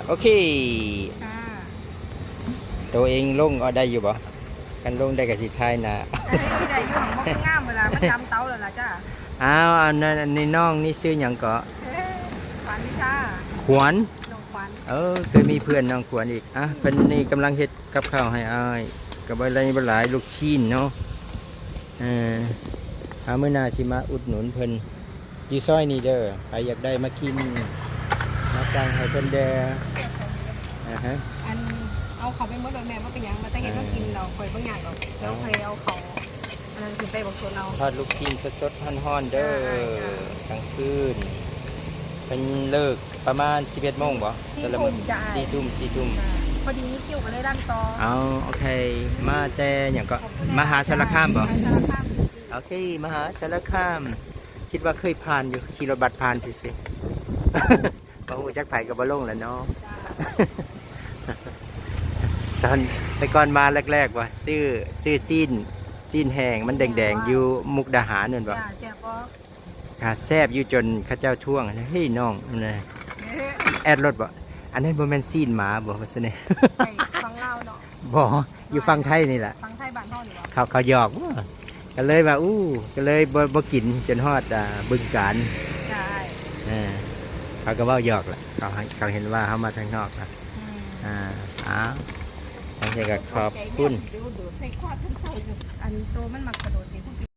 ໂອເຄ ໂຕເອງລົງເອົາໄດ້ຢູ່ບໍ່? ຄັນລົງໄດ້ກໍຊິຖ່າຍໜ້າ ໄດ້ຢູ່ ບໍ່ງາມເວລາມັນດຳເຕົາແລ້ວລະຈ້າ. ອ້າວ ອັນນັ້ນ ອັນນີ້ນ້ອງນີ້ຊື່ຫຍັງເກາະ? ຂວັນວິຊາ. ຂວັນ? ນ້ອງຂວັນ. ເອີ ເຄີຍມີເພື່ອນນ້ອງຂວັນອີກ. ອ່ະ ເພິ່ນນີ້ກຳລັງເຮັດກັບເຂົ້າໃຫ້ອ້າຍ ກໍບໍ່ໄດ້ບໍ່ຫຼາຍ ລູກຊີ້ນເນາະ. ເອີ ອ່າ ມື້ໜ້າຊິມາອຸດໜູນເພິ່ນ ຢູ່ຊອຍນີ້ເດີ ໃຜຢາກໄດ້ມາກິນ ມາສັ່ງໃຫ້ເພິ່ນແດ່ ອາຮະ. ອັນ ເອົາເຂົ້າໄປໝົດໂລດແມ່ ບໍ່ເປັນຫຍັງ ວ່າແຕ່ເຮັດມາກິນແລ້ວ ຂ້ອຍບໍ່ຍາກດອກ ແລ້ວຂ້ອຍເອົາເຂົ້າ ອັນນັ້ນຂຶ້ນໄປບັກສົນເອົາ. ທອດລູກຊີ້ນສົດໆ ຮ້ອນໆ ເດີ ກາງຄືນ ເພິ່ນເລີກປະມານສິບເອັດໂມງບໍ? ສີ່ທຸ່ມ ສີ່ທຸ່ມ ສີ່ທຸ່ມ ພໍດີມີຄິວກໍເລີຍລັນຕໍ່. ເອົາ ໂອເຄ ມາແຕ່ຫຍັງເກາະ? ມະຫາສາລະຄາມບໍ? ມະຫາສາລະຄາມ. ໂອເຄ ມະຫາສາລະຄາມ ຄິດວ່າເຄີຍຜ່ານຢູ່ ຂີ່ລົດບັດຜ່ານຊື່ໆ ບໍ່ຮູ້ຈັກໃຜກໍບໍ່ລົງແຫຼະເນາະ. ຕອນແຕ່ກ່ອນມາແລກໆ ວ່າຊື້ ຊື້ຊີ້ນ ຊີ້ນແຫ້ງມັນແດງໆ ຢູ່ມຸກດາຫານແມ່ນບໍ່? ແຊບບໍ່? ກະແຊບຢູ່ ຈົນເຂົາເຈົ້າທ້ວງ ເຮີ້ຍນ້ອງ ແອດລົດບໍ່? ອັນນັ້ນບໍ່ແມ່ນຊີ້ນໝາບໍ່? ວ່າຊັ້ນເດ. ຝັ່ງລາວເນາະ. ບໍ່ ຢູ່ຝັ່ງໄທນີ້ແຫຼະ ຝັ່ງໄທບ້ານເຮົານີ້ບໍ່? ເຂົາ ເຂົາຢອກບໍ່ ກໍເລີຍວ່າ ອູ້ ກໍເລີຍບໍ່ ບໍ່ກິນຈົນຮອດ ອາ ບຶງການ. ເອີ ເຂົາກໍເວົ້າຢອກແຫຼະ ເຂົາ ເຂົາເຫັນວ່າເຮົາມາທາງນອກນະ. ອືມ ອາ ອ້າວ ຈັ່ງຊີ້ກໍຂອບຄຸນ. ອັນໂຕມັນມັກກະໂດດນີ້.